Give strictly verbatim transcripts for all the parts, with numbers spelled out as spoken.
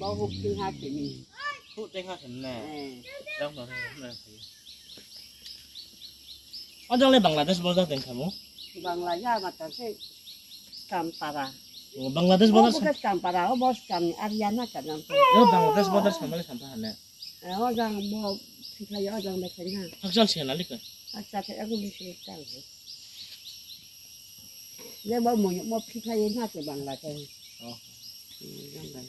Bo huk twi ha sini. Huk twi ha sini ne? Eh. Jang no ne. O jang le Bangladesh border teng khamu? Bangla ya mata se Kampara. O Bangladesh border. O bo ke Kampara, o bo Kam Ariana ka jang. O Bangladesh border samale sampa hane. Eh, o jang bo phikhlai o jang bekhai na. Hakjal se nali ka. Hakjal se aku bisi tang. Ye bo mo mo phikhlai na ke Bangla te. Oh. Hmm, jang bai.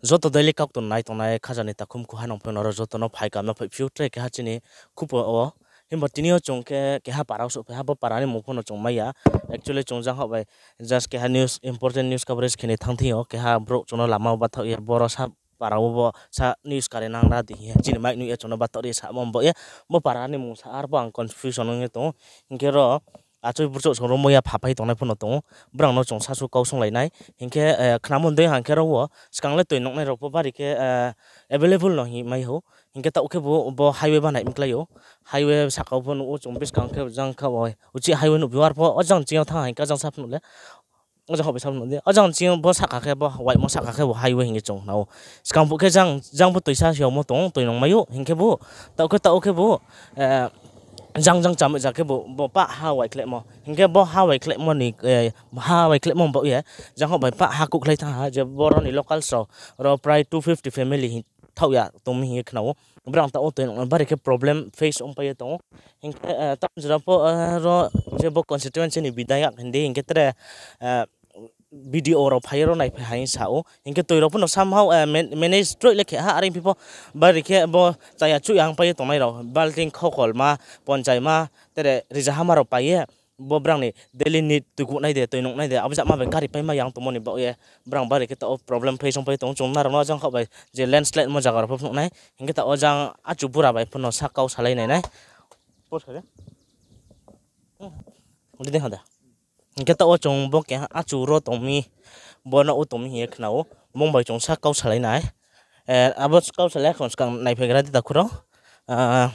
Joto daily kok ton nai tongnai khajani takhum kuha nong phano ro joto no phai kam no phai phiu tre keha chini khupo o. Himba tini o chwng khe keha para o sok phi ha, bo para ni mung phano chwng maya. Actually chwng jang hok bai just keha news, important news coverage khe ni thang thing o, keha borok chwng no lama o bathok ya, boro sa para o bo sa news kare nang ra di hiya chini mic nui ya chwng no bathok ri sa mo bo ya. Bo para ni mung sa ar bo ang confusion wng ya tongo. Hinkhe ro achoi burchuk chwng ro moya phapai tongnai phano tongo. Borok no chwng sasu kau song lai nai. Hinkhe, eh, khna mon de hang khe ro o swkang le twi noknai rok bo bari khe, eh, available no hi mai ho. Hinkhe ta ukhe bo, bo highway banai wngklai o. Highway saka o bo nugo chwng bwskang khe jang kha bo. Uchi highway nukphi o arpho o jang chini thang hai khe jang sa phunuk le. O jang hobwi sa phunuk de. O jang chini bo saka khe bo waimo saka khe bo highway hinwi chwng hwnao. Swkang bo khe jang, jang bo twisa se omo tong, twi nung maio. Hinkhe bo, ta ukhe, ta ukhe bo, eh, jang jang chamwi ja khe bo, bo pa ha wai khlaimo. Hinkhe bo ha wai khlaimo ni, eh, ha wai khlaimo bo ye. Jang hok bai pa ha kuk khlai thang ha je boroni locals rok, ro prai two fifty family hin thok ya tongmi hinwi khwnao. Borok ang ta o twi noknai bari khe problem face wng pai tongo. Hinkhe, eh, tamo jora pho, eh, ro je bo constituency ni bidayak hindi hinkhe tere, eh, B D O rok phai rw nai phai hai sa o. Hinkhe twi rok phano somehow, eh, man-, manage stroi le khe ha, are phi pho bari khe bo chaya chuya wng pai tongnai rok. Balting, khokolma, ponchaima, tere rija hama rok pai ye. Bo borokni daily need twi kuhnai de, twi nuknai de, abo jakma bai kari paima yang tongmani bagwi borok bari khe ta o problem face wng pai tongo. Chwng narwkno jang kha bai je landslide mo jaga rok phano nuknai, hinkhe ta o jang achu bura bai phano sak kau salai nai nai. Post kha de. Udi de hada. Hinkhe ta o chwng bo keha achu ro tongmi, bono o tongmi hinkhe khna o, mung bai chwng sak kau salai nai. Eh, abo kau salai khon swkang naiphaigra di takhuro. Ah,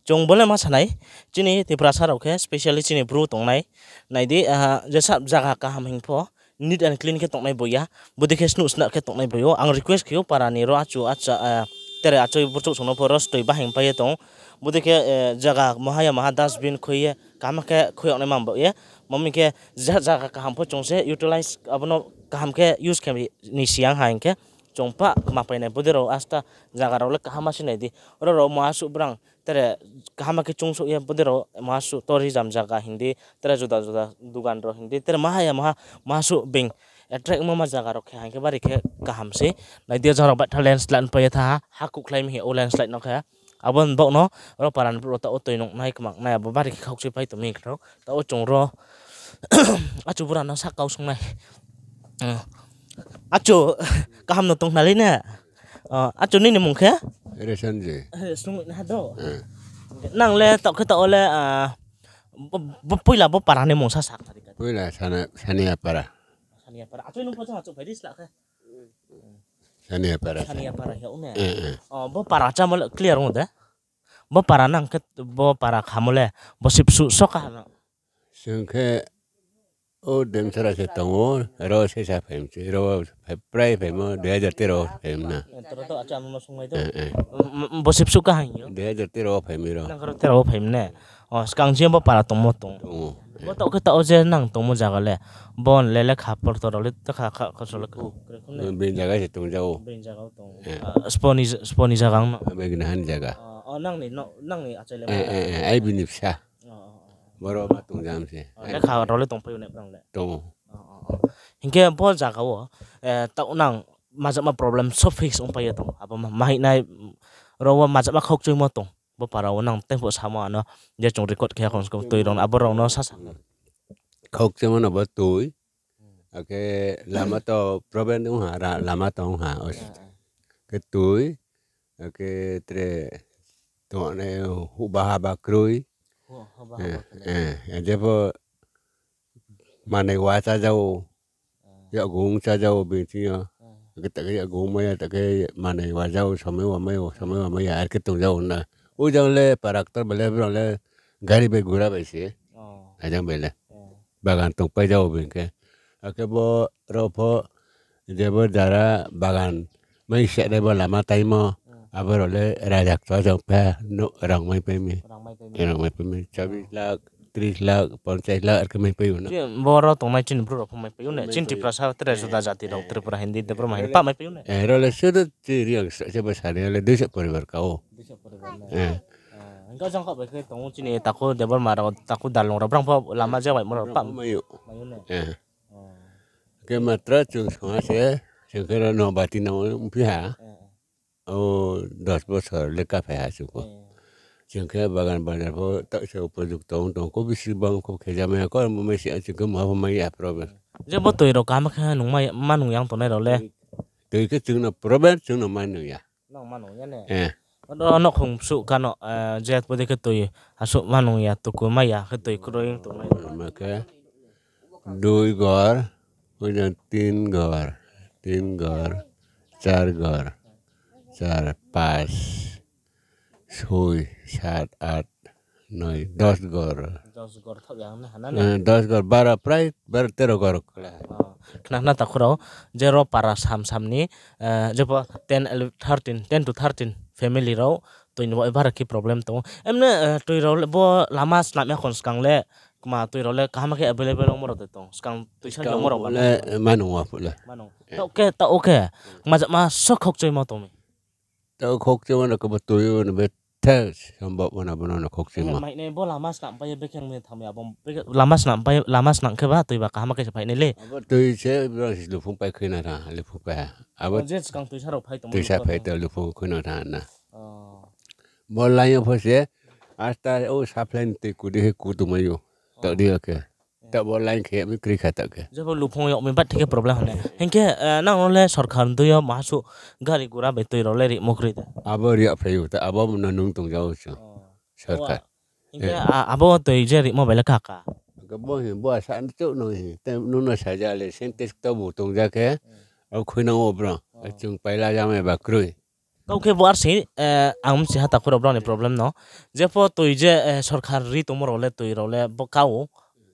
chwng bole ma sanai, chini Tiprasa rok khe, specially chini bru tongnai. Naidi, ah, jesa jaga kaham hingpho, neat and clean khe tongnai boya, budi khe snu sna khe tongnai boyo. Ang request khio para ni ro achu acha, ah, tere achoi burchuk songno pho ro stoi bahing pai tong. Budi khe, eh, jaga mohaya maha dustbin khoi ye, kaham khe khoi ongnai mam bo ye. Mami khe ja-, jaga kaham pho chwng se utilize abono kaham khe use khe ni siyang ha hinkhe. Chwng pa ma painai bwdwi rok asta jaga rok le kaham ma sinai di. Oro rok mo aswk bwrang tere kaham ma khe chwng sok ya bwdwi rok mo aswk tourism jaga hindi tere juda juda dugan rok hindi tere ma haya ma ha mo aswk beng attract ma ma jaga rok khe hinkhe bari khe kaham se. Nai di o jaga rok baitha landslide paiya tha ha kuk khlai mi o landslide no khe. Abo ni bokno oro para ni borok ta o twi nuknai kwmaknai abo bari khe khakchwi pai tongmani kwtharo ta o chwng ro achu bura no sak kau swngnai. Achu kaham no tong nalai ne? Achu nini mung khe? Resanji. Swngnai ha do. Nang le tok khe ta o le bo puila bo para ni mung sa sak tari ka. Puila Sania para. Sania para. Achu nung pochang achu phai di sla khe. Sania para. Sania para ya une. Bo para chamo le clear ong de. Bo para nang khe bo para khamo le bo sip su sok ka hano. Chwng khe o Demchara se tongo, ro sesa phaimse, ro phai-, prai phaimo dui hajar tero phaimna. Toro to acha ano songmai do. Bo sip su ka hangyo. Dui hajar tero phaimiro. Nang karo tero phaimne. O swkang je bo para tongmo tong. Tongo. Bo tok khe ta o je nang tongmo jaga le. Bon le le kha por toro le ta kha kha kha so le. Bin jaga se tong jao. Bin jaga tong. Sponi sponi jaga ang no. Bin hani jaga. O nang ni no nang ni achai le. Ai bini bwsa. Boro ma tong jam se. Le kha ro le tong pai ne prang le. Tongo. Hinkhe bo jaga o ta nang majak ma problem so fix ong pai tong. Abo ma hai nai ro o majak ma khok choi mo tong. Bo para o nang tei bo samo ano je chwng record khe khon twi rok abo rok no sasa. Khok chemo no bo twi. Ake lama to problem wng ha, lama to wng ha. Ke twi. Ake tre to ne hu ba ha ba kroi. Eh, eh, je bo manai wa cha jao. Yagung cha jao bini thing yo. Kita ke yagung maya ta ke manai wa jao somai wa mai somai wa mai ar ke tong jao na. U jang le parak tor bele bro le gari bai gura bai se. Ajang bele. bagan tong paijao bo hinkhe. Hakhe bo rok pho jebo jara bagan mai senai bo lama taimo, hmm, aborok le rajak to jok pha no rang mai pai mi. Rang mai pai mi. Rang mai pai mi. Chabis lakh, tris lakh, ponchas lakh ar khe mai pai uno. Chini boro tongnai chini borok rok mai pai uno. Mai pai. Chini Tiprasa tere juda jati rok, eh, Tripura Hindi, Debbarma Hindi, pa mai pai uno. Eh, role sudu chi riang se bo sari le duiso poribar ka o. Duiso poribar le. Eh. Ah, hingke jang kok bai khe tongo chini takhuk Debbarma rok, takhuk Dalong rok, borok pho lama jawai morok pa mai uno. Eh. Oh. Ke matra chwng songha se, chwng khe no bati no wngphi ha. Eh. O dos bosor le kaphai ha chwng ko. Eh. Chwng khe bagan bajar pho ta se upojukto wng tong ko bisi bang ko khe jamaya ko mo mai se chwng khe mo mai ya problem. Je bo twi rok kaham khe nung mai ma nung yang tonai rok le. Twi khe chwng no problem chwng no ma nung ya. Nong mano ya ne? Eh. Odo nokhong bwswk kano, eh, je pwdai khe twi aswk mano ya, tukui ma ya, khe twi kwrwi wng tongnai. Hwnba khe dui ghor, oino tin ghor, tin ghor, char ghor, char, pas, soi, sat, at, noi, dos ghor. Dos ghor thok ya hwnwi hana ne? Eh, dos ghor, baro, prai baro tero ghor. Oh, khna khna takhurok, je ro para sam samni, eh, jebo ten, eleven, thirteen, ten to thirteen family rok twi ni bo bara khe problem tongo. Emne, eh, twi rok le bo lama snam ya khon swkang le, ma twi rok le kaham khe available ongmo rok de tong. Swkang twisa swkang yongmo rok le mano wa phulo. Mano. Eh. Ta oke, ta oke. Ma, ma sok khok choi ma tongmi. Ta khok chwmano kebo twi o no betha sombok mano bono no khok chwma. Mai ne bo lama snam pai bekheng me thamya bo lama snam pai lama snam khe ba twi ba kaham khe se phai ne le. Abo twi se bro lufung pai khwna ra lufung pai ha. Abo je swkang twisa rok phai tong twisa phai to lufung khwna ra na. Oh. Bo layo pho se asta o supply twi kudi he kudu mayo. Oh. To di oke. Ta bo line khe mi kri kha ta khe. Jabo lufung yok mi bat thike problem hane. Hinkhe, eh, nang le sorkar dui yo masu gari gura bai twi rok le ri mukri da. Abo ri aphai ta abo no nung tong jao cha. Oh. Sorkar. Hinkhe, eh, a-, abo twi je ri mobile kha kha. Bo hi bo sa an chuk no hi. Te nung no sa ja le Sintex to bu tong ja khe. Hmm. Abo khui nang o bro. Oh. Chung paila ja mai ba krwi. Kau khe bo ar si, eh, ang msi ha takhurok borokni problem no. Jepho twi je, eh, sorkar ri tongmo rok le twi rok le bo kau,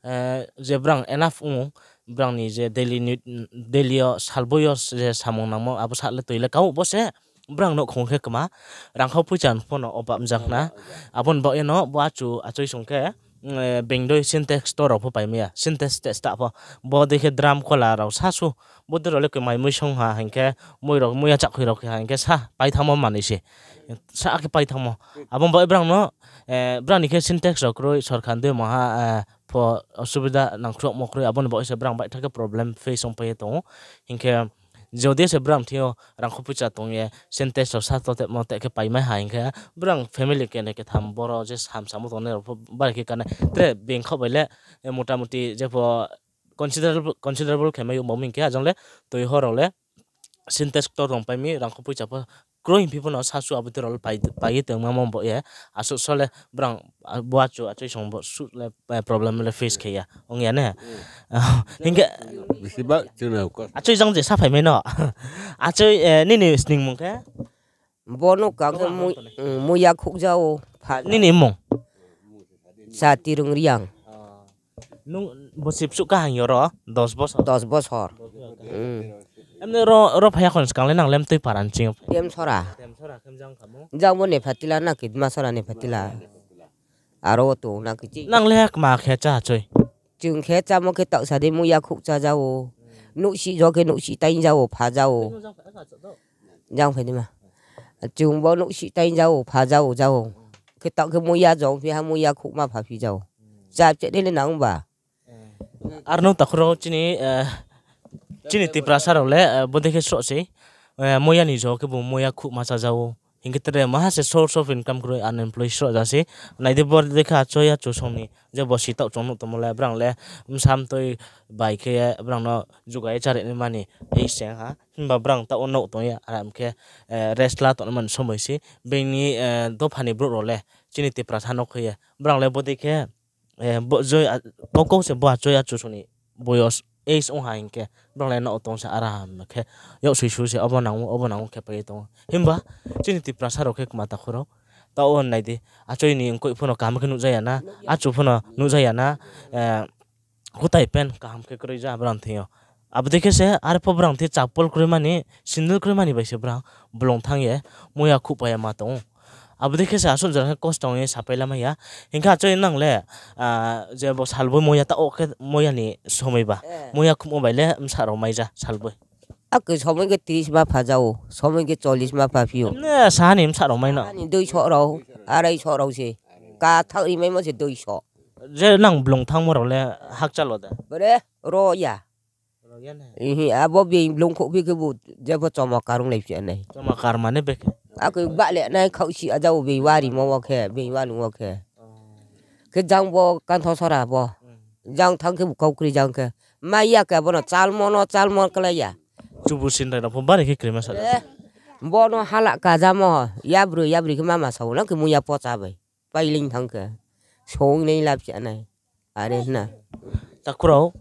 eh, je borang enough wngo, borangni je daily need, daily o salboi o je samung nangmo abo sak le twi le kau bo se borang no khong khe kwma rangkhao puisa phano obab wngjakna. Aboni bagwi no bo achu achoi song khe, eh, bengdoi Sintex to rok pho paimaya, Sintex te sta pho bo dei khe drum kola rok sa su. Bo dui rok le kwmai mui song ha hinkhe mui rok mui ya chakhwi rok khe ha hinkhe sa paithangmo manwi se. Sa khe paithangmo. Abo bai borang no, eh, borang ni khe Sintex rok kwrwi sorkar dui maha, eh, pho osubida nangkhlokmo kwrwi aboni bagwi se borang baithakhe problem face wng phaiwi tongo. Hinkhe jodi se borang thio rangkho puisa tongye Sintex rok sa totemo tei khe paimai ha hinkhe borang family kene ketham boro je sam samo tongnai rok pho bai khe kanai. Tre bengkho bai le, eh, mota moti jepho considerable, considerable khe mai wngmo hingkhe ajang le twi horo le Sintex kotor rong pai mi rangkho puisa pho kroi himpi phano sasu abotwi rok le pai, pai tongma mo bo ye aswk so le borang bo achu achoi song bo su le, eh, problem le face khe ya wng ya ne. Hinkhe bisi ba chwng na ko achoi jang je sa phai mai no achoi, eh, nini sning mung khe Bono kang khe mui-, mm, muya khukjao pha. Nini mung? Chati rung riang. Nung bo sipsuk kahang yoro dos bosor. Dos bosor. Mm. Emne ro, ro phaya khon skang le nang lem twi paran ching. Tem sora. Tem sora khem jang kamo. Jang bo ne phatila na kidma sora ne phatila. Aro to na kichi. Nang le kma khe cha choi. Chwng khe chamo khe toksa de muya khukcha jao. Nuksi jo khe nuksi tai jao pha jao. Jang phai dima. Chwng bo nuksi tai jao pha jao jao. Khe tok khe muya jong phi ha muya khukma pha phi jao. Cha che de le nang ba. Arno takhuro chini, eh, chini Tiprasa rok le, eh, bodei khe sroh se. Eh, muya ni jo khe bo muya khukma cha jao. Hinkhe tere maha se source of income kwrwi unemployed sroh jasi. Naidi bor dekha choya chusongni je bo sitok chong nuk tongmo le brang le bwsa mtwi bai khe brang no jugai charwk mani ei se ha. Himba brang ta o nuk tongya aram khe, eh, rest la tongmani somoi si. Bini, eh, dophani borok rok le chini Tiprasa nok khe brang le bodei khe Eh, bo joi, ah, kok kok se bo achoi achusoni boyos age wngha hinkhe, borok lai no tong se aram khe, yok sui sui se obo nango, obo nango khe paiwi tongo. Himba chini Tiprasa rok khe kwma takhurok ta o naidi, achoi ni wngkoi phano kaham khe nukjaya na, achu phano nukjaya na, eh, Kwtai pen kaham khe kwrwi ja brang thwio. Abodei khe se arpho brang thwi chapol kwrwi mani, sandal kwrwi mani bai se brang bolong thang ye muya khupaya ma tongo. Abodei khe se aswk jora khe kosto wngwi sapai lama ya. Hinkhe achai nang le, ah, je bo salbui muya ta o khe muya ni somoi ba. Eh. Muya khupma bai le bwsa rok mai ja salbui. Ak somoi khe tris ma pha jao, somoi khe chollis ma pha phio. Emne sahani bwsa rok mai no. Ani dui sok rok, arai sok rok se. Ka thak ri mai mo se dui sok. Je nang bolong thangma rok le hakchalo da? Bore, ro ya. Ro ya ne? Ihi, abo beng bolong khophi khe bo jebo choma karung lai phiya nai. Choma kar mane bekhe? Ako ba le nai khao si a jao beng wari mo wo khe, beng wari mo wo khe. Oh. Khe jang bo kantho sora bo. Hmm. Jang thang khe bo kau kri jang khe. Ma ya khe bono chalmo no chalmo klai ya. Chubu sin rai rok pho bari khe krima sa. Eh, bono hala kajamo, yabru yabri khe mama sao lang khe muya pocha bai. Pailing thang khe. Song nei lap cha nai. Are hna. Takhurao,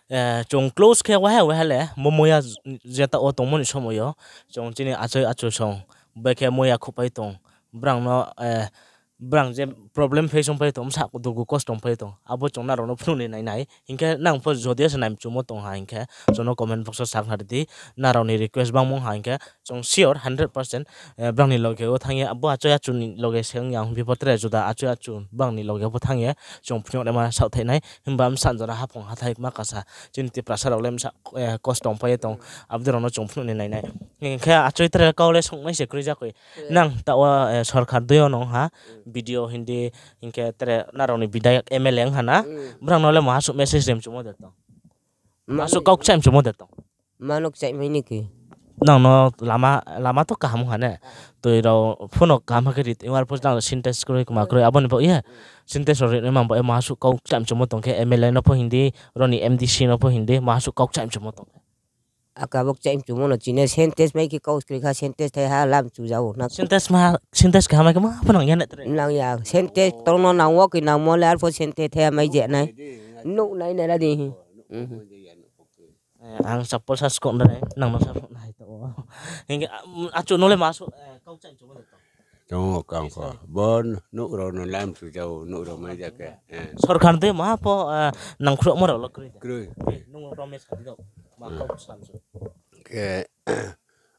eh, chwng close khe waha waha le, mo moya jeta o tongmani somoyo, chwng chini achai achu song, bekhe moya khupai tong, brang no, eh, brang je problem face wng pai tong, sak dugu kosto wng pai tong, abo chwng narok no phunukni nai nai, hinkhe nang pho jodi asa nai muchungmo tong ha hinkhe, chwngno comment box o sak na rwdi, narok ni request bangma wng ha hinkhe, chwng sure hundred percent, eh, brangni loge o thangya, bo achoi achuni loge se wngya, hwnphi bo tere juda achoi achu brangni loge bo thangya, chwng phunuk naima saohthainai, hwnba bwsa jora haphung hathai ma kasa, chini Tiprasa rok le bwsa, eh, kosto wng pai tong, aboni rok no chwng phunukni nainai. Hinkhe achoi tere kau le soknai se kwrwi jakoi. Eh. Nang ta o, eh, sorkar dui o nong ha, hmm, B D O hindi, hinkhe tere narok ni bidhayak M L A wng ha na, hmm, brang no le ma aswk message rem chumo de tong. Ma- Ma aswk kok cham chumo de tong. Manuk chaimani khe. Nang no lama, lama to kaham wngkha ne. Twi rok phano kaham khe rit, war pho nang Sintex kwrwi kwma kwrwi aboni bo ye. Sintex rok rit ma bo ma aswk kok cham chumo tong khe M L A no pho hindi, roni M D C no pho hindi, ma aswk kok cham chumo tong. Aka bok chaim chumo no chine Sintex mai khe kok kwrwi kha Sintex thai ha lam chu jao na. Sintex ma, Sintex kaham khe ma phano ya ne tre. Nang ya Sintex tong no nang wo khe nang mo le ar pho Sintex thai mai je nai. Nuk nai nai ra di. Mhm. Eh, ang chapol sa skok nai, nang no sa phone hai to. Hingke, ah, mm, achu no le ma so, eh, kau chang chumo de to. Tongo kang ko. Bo nuk rok no lam su jau, nuk rok mai ja ke. Eh. Sorkar de ma po, eh, nang khro mo rok lo kroi de. Kroi. Nung rok mes kha di do. Ma kau sam su. Ke,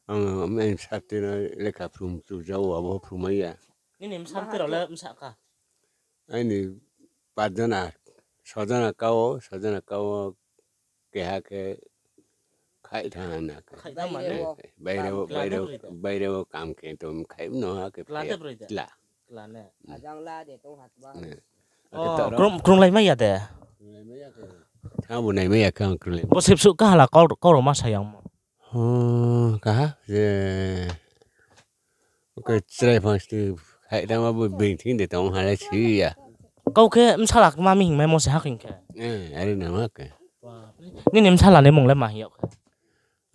ang men sa te no lekha phum su jau, abo phum mai ya. Nini msa te rok le msa kha. Aini pajana, sojana kao, sojana kao keha khe khai thana khe. Khai thana mane? Baire, baire, baire kam khe to khai no ha khe. Kla te broi de? Kla. Kla ne? Ajang la de tong hat ba. Ne. Oh, krum, krum lai maya de? Krum lai maya khe. Tha bo nai maya khe ang krum lai. Bo sip su ka hala kau, kau rok ma sayang mo. Oh, kaha je. Oke, chwrai phang sti hai dama bo beng thing de tong halai si ya. Kau khe msala ma mi hingmai mo se hak hing khe. Eh, ari nama ke. Nini msala ni mung le ma hiyo khe.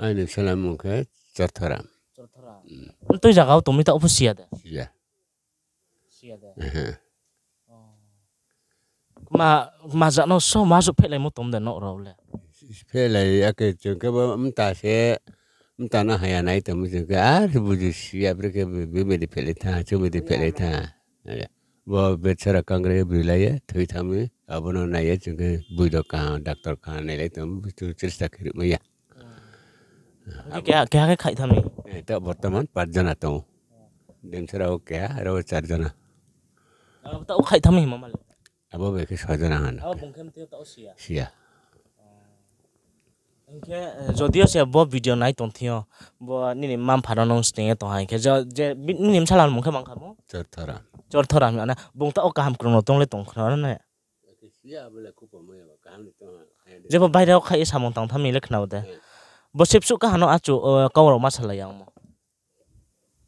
Ani msala mung khe Chorthoram. Chorthoram. Mm. Twi jaga o tumi ta opho siya de. Siya. Siya de. Ehe. Oh. Ma, ma jano so ma su phelai mo tom de nok rok le. Phelai ya ke chwng khe bo mta se, mta no haya nai tong chwng khe ar buji siya bre khe bebedi phelai tha, chubedi phelai tha. Bo bechara kangre bwrwi lai ye thwi thangwi abono nai ye chwng khe bui rok kaham doctor kaham nai lai tong chwng chesta khe rwmai ya. Hingke keha, keha khe khai thangni? Eh, ta bortoman pach jona tongo. Demsara o keha, aro o char jona. Abo ta o khai thangni hima male? Abo bai khe soi jona hano. Abo bung khe mtwi ta o siya? Siya. Hingke, eh, jodio se bo video nai tong thio, bo nini mampha no nung sning ye tong hai khe, jo, je, bi-, nini bwsala mung khe mang kha mo? Chorthoram. Chorthoram hwnwi ana, bung ta o kaham kwrwng no tong le tong khna ne? Jebo baire o khai samung tang thami le khna o de. Hmm. Bo sip suk kahano achu, o, kau rok ma salai ya omo.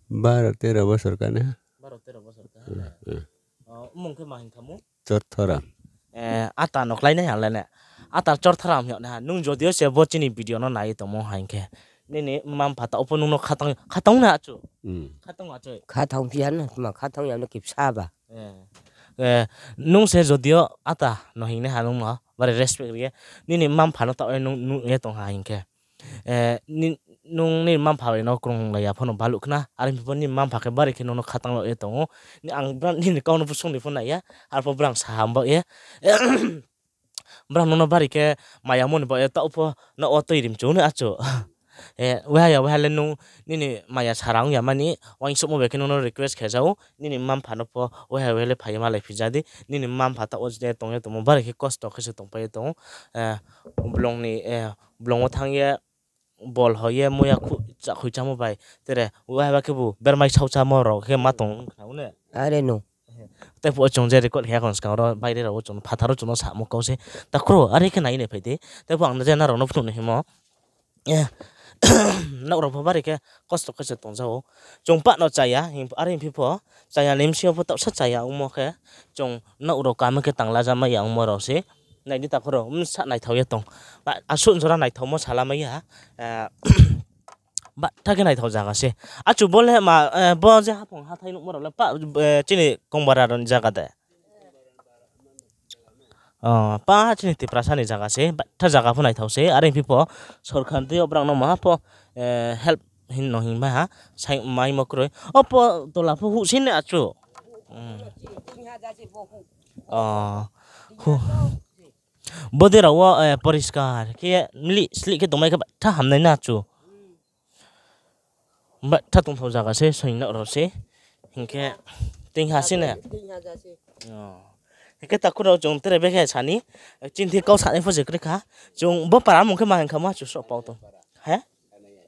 Baro tero bosor kane. Baro tero bosor ka. Hmm, hmm. O, mung khe ma hin khamu? Chorthoram. Eh, ata no khlai nai hale ne. Ata Chorthoram hwnwi ha. Nung jodio se bo chini video no nai tomo hai khe. Nini mampha ta opo nung no khatang, khatang na achu. Hmm. Khatang achu. Khatang phiya na, ma khatang ya no kipsa ba. Eh, eh, nung se jodio ata no hingnai ha nung no, bari respect riya. Nini mampha no ta nung, nung ye tong ha hinkhe. Eh, ni, nung ni mampha bai no kwrwng lai ya phano baluk khna, ari phi phano ni mampha khe bari khe nono khatang lo ye tongo. Ni ang bra-, nini kau no bwswk ni phano nai ya, arpho brang saham bo ye. Borok nono bari khe maya moni bo, eh, tao pho no o twi rim chuk no achu. Eh, wahya, wahya le nung nini maya sara wngya mani, uansukma bai khe nono request khe jao, nini mma mpha no pho wahya, wahya le phaiya malai phija di, nini mma mpha tao je tongya tongmo bari khe kosto khe se tongpai tongo. Eh, bolong ni, eh, bolong o thangya, bol hoye moya khu-, cha-, khuichamo bai tere wahya khe bo bermai sauchamo rok khe ma tong wngkha ne. Are no. Tei phuo chwng je record khe yakon swkang oro baire rok o chwng phatar o chwngno samo kau se. Takhro are khe nai nai phai di. Tei phuo ang je narok no phunuk nai himo. Eh, nok rok pho bari khe kosto khe se tong jago. Chwng pah no chaya, him-, are him phi pho chaya ni bisi pho toksa chaya wngmo khe chwng nok rok kama khe tang la ja maya wngmo rok se. Nai di takhro, um, sa naithok ya tong. Ba, asuk jora naithokmo sala maya. Eh, ba, thake naithok jaga se. Achu bo le ma, eh, bo je hapung hathai nukma rok le pa, eh, chini Kongbara roni jaga de. Oh, pa chini Tiprasa ni jaga se, ba, tha jaga pho naithok se. Are phi pho sorkar twi obrang no ma pho, eh, help hin no hin ma ha, sai mai mo kroi. O po tola pho hu sin ne achu. Hmm. Oh, hu. Bode rok o, eh, poriskar khe mili sli khe tongmai khe tha hamnai na chu. Ba tha tongthok jaga se soino rok se. Hinkhe ting ha sine. Oh. Hinkhe takhurok chwng tere bekhe sani. Chini thik kau sanai pho je kwrwi kha. Chwng bo para mung khe ma hinkha ma chu sok pau to. He?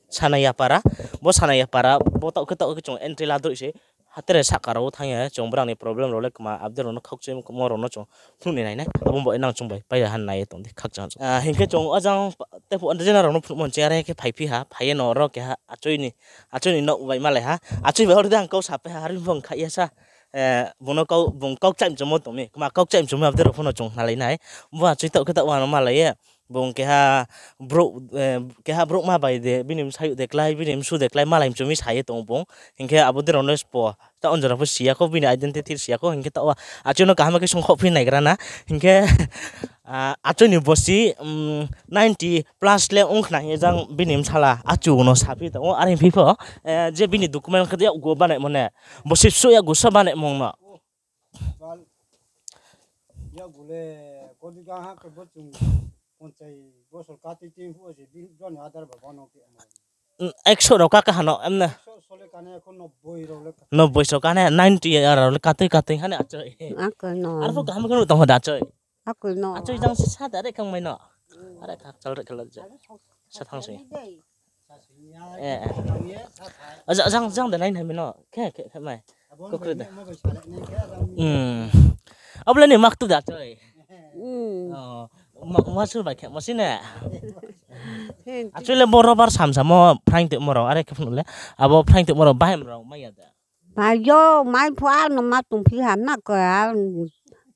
Sanaya para. Bo Sanaya para. Bo tok khe tok khe chwng entry la doi se. Hatere saka rok thangya chwng bwrang ni problem rok le kwma abdai rok no khakchangma rok no chwng phunukni nainai abo bo nang chwng bai paida han nai tong di khakchang. Ah, hinkhe chwng o jang tei phuh jena rok no phunukmani chwng are khe phai phi ha phaiya no oro keha achoi ni achoi ni nok bai malai ha achoi bai oro de ang kok sa pai ha hari bong khaiya sa. Eh, bono kok bong kok chai mchwmo tongni kwma kok chai mchwmo abdai rok phano chwng khnalai nai bo achoi tok khe tok wano malai ye. Bung keha borok, eh, keha borok ma bai de, bini bwsai de klai, bini bwswk de klai, malai mchumi sai tongo bung. Hinkhe abo de rok no spo, ta on jora pho siya kho, bini identity siya kho, hinkhe ta o achuk no kaham khe songkhok phi naigra na. Hinkhe, ah, achuk ni bosi, um, ninety plus le wng khna hiya jang bini bwsala achuk no saphi tongo. Are phi pho, eh, je bini document khe yago banai mone, bosi bwswk yago sa banai mong no. Bal, ya gule, kodi ka ha ke bo chung ponchai bosor kati tin hu je bin jon hadar ba bono ke amai. Mm, ekso rok ka kahano, emna. Ekso sole kane ko nobboi rok le ka. Nobboi so kane, ninety rok le katwi katwi hane achoi. Ako no. Arpho kaham kheno tong hoda achoi. Ako no. Achoi jang sa da re kang mai no. Are ka chal re kala je. Sa thang se. Eh, eh. Aja, jang, jang da nai nai mino. Khe, khe, khe mai. Kokre da. Hmm. Abla ni mak tu da choi. Hmm. Oh, ma, ma sur bai khe mo sine. Actually bo robar sam sam mo prank te mo ro are khe phun le. Abo prank te mo ro bahai mo ro mai ya da. Mai yo, mai pho ano ma tong phi ha na ko a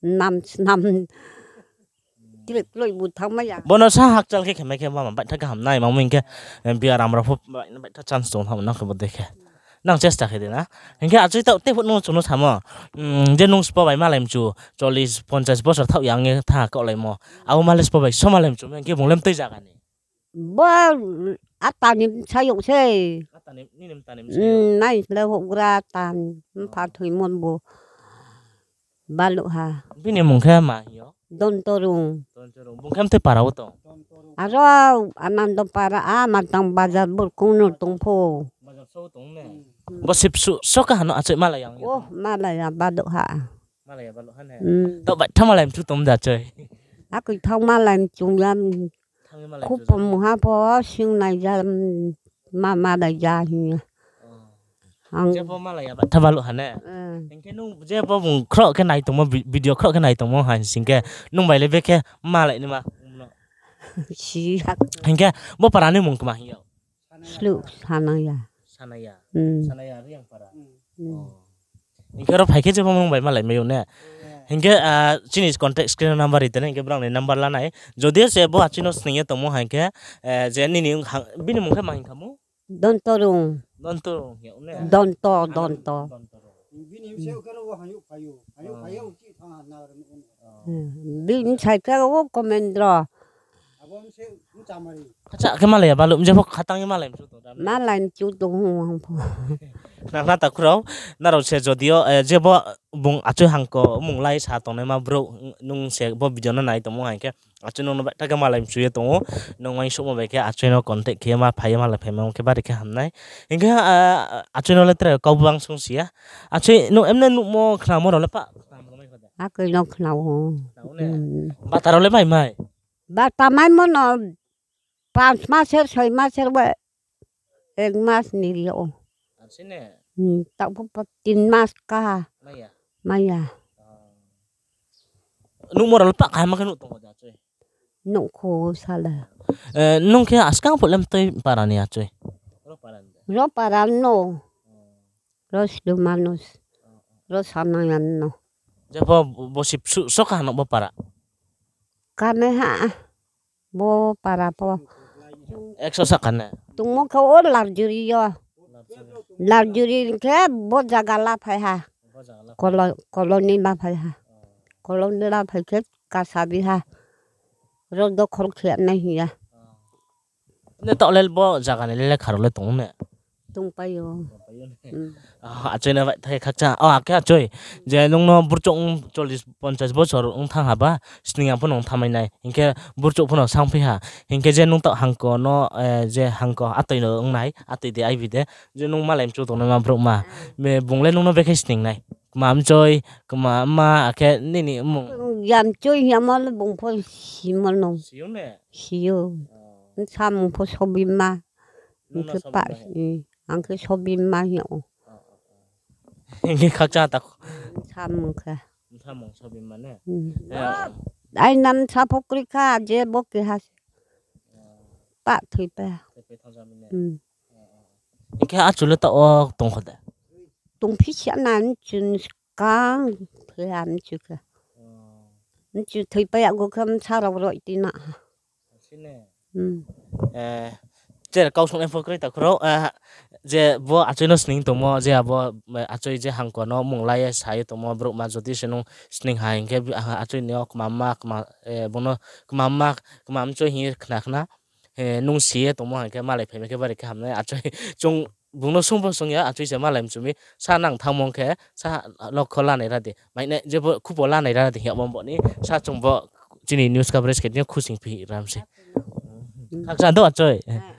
nam nam. Klik kloi bu thang maya. Bono sa hakchal khe khemai khe mama baitha kaham nai mamo hinkhe, eh, biaram rok pho baitha chance tong thang nang khe bo dekhe. Nang chesta khe de na. Hinkhe achoi ta tei phut nung chwngno samo. Mm, je nung spo bai malai mchu chollish ponchash bosor thao yang nge tha kok lai mo. Abo malai spo bai so malai mchu hinkhe bung lem tei jaga ni. Bo atani sayok se. Atani, nini mtani msayok. Hmm, nai le hokgra tan, hmm, mpha thwi mon bo. Balu ha. Bini mung khe ma hiyo? Dontorung. Dontorung. Bung khe mtwi para o tong? Aro Anando para a matang bazar burkung no tongpho. Bazar so tong ne? Hmm. Bo sip su, so ka hano achai malai yang. Oh, malai ya balu ha. Malai ya balu ha ne? Hmm. To bai thamalai mthu tom da chai. Akoi thang malai mchung ya. Thangwi malai khupum ha pho sing nai ja, ma, ma dai ja hi. Oh. Ang jebo malai ya, thabalu hane. Eh. Hinkhe nung jebo bung khro khe nai tongmo, vi-, video khro khe nai tongmo hai singkhe nung bai le bekhe malai ni ma. Si hak. Hinkhe bo para ni mung kma hiyo. Slu sanang ya. Sanaya. Hmm. Sanaya Riang para. Hmm. Oh. Hinkhe oro phaikhe je bumung bai malai mayo ne. Hinkhe, ah, chini contact screen number ri tene hinkhe borokni number lanai. Jodi se bo achino sningye tongmo hinkhe, eh, je nini wng hang, bini mung khe ma hinkha mo? Dontorung. Dontorung ya ne. Donto, ah, donto. Dontorung. Bini mse ukero wo hayu phayu. Hayu phayu uchi thang na. Hmm. Bini saikhe wo Komendro. Abo mse Acha khe malaya balu, jepho khatang malai mchu tong. Malai mchu tong hung hung pho. Nang na ta khurao, narao se jodio, eh, jebo bung achoi hangko mung lai sa tongnai ma bro, nung se bo video no nai tongmo hai khe. Achoi nung no bai ta khe malai mchu ye tongo. Nung mai sukma bai khe achoi no contact khe ma phai malai phai ma khe bari khe hamnai. Hinkhe, ah, achoi no le tre kau bang sung sia. Achoi nung emne nukmo khnamo role pa. Akoi no khnao. Khnao ne? Hmm. Bata role bai mai. Bata mai mono. Panch maser, soi maser ba ek mas ni rio. Asine? Hmm, tak po tin mas ka. Maya. Maya. Nuk moral pa kama kanu tongo da choi. Nuk ko sala. Eh, nung khe askang problem toi parani achoi. Ro parani. Ro paran no. Ro sido manus. Ro sanayan no. Jabo bo sip su soka no bo para. Kame ha. Bo para po. Ekso sakane. Tungmo khe o larjuri yo. Larjuri khe bo jaga la phai ha. Kolo-, koloni ma phai ha. Koloni la phai khe kasabi ha. Ro dokhol khe nai hiya. Ne to lel bo jaga ni lele kharo le tong ne. Tong paio. Hmm. Ah, achoi na bai thai khakcha. Oh, akhe achoi. Je nung no burchok wng chollish ponchash bochor wng thang haba, sning ang phano wng thamai nai. Hinkhe burchok phano sang phi ha. Hinkhe je nung to hangko no, eh, je hangko atoi no wng nai, atoi de aibi de. Je nung malai mchu tong nai ma borok ma. Hmm. Me bung le nung no bekhe sning nai. Kma mchoi, kma ma, akhe nini mung. Yam choi hiya mal bung pho simol no. Siyung ne? Siyo. Oh. Samung pho sobi ma. Nung no Hingke sobi pa, ma he? Eh, ang khe sobi ma hiya o. Oh, oh, oh. Hingke khakcha ta. Samung khe. Samung sobi ma ne? Hmm. Eh, oh. Ai nan sa phokri kha, je bo keha. Oh. Pa thwi pa. Thwi pa thang jami ne? Hmm. Oh, oh, oh. Hingke achule ta o tong kho de? Tong phi siya nan chun kang thwi ham chu khe. Oh. Chu thwi pa ya go kham sa rok roi ti na. Sine. Hmm. Eh, cher kau song efo kroi ta khoro, eh, je bo achoi no sning tongmo, je abo, eh, achoi je hangko no mung lai sai tongmo, borok ma jodi se nung sning hai hingke, ah, achoi ni o kma ma, kma, eh, bono kma ma, kma mchoi hi khna khna, eh, nung si ye tongmo hingke malai phai khe bari khe hamnai achoi chung bung no sung bo sung ya, achoi se malai mchumi sa nang thangmo khe sa lokho lanai ra di, mai nai je bo khupo lanai ra di hiya mo bo ni sa chung bo chini news coverage khe khusing phi ram se. Hmm. Khaksa do achoi. Eh.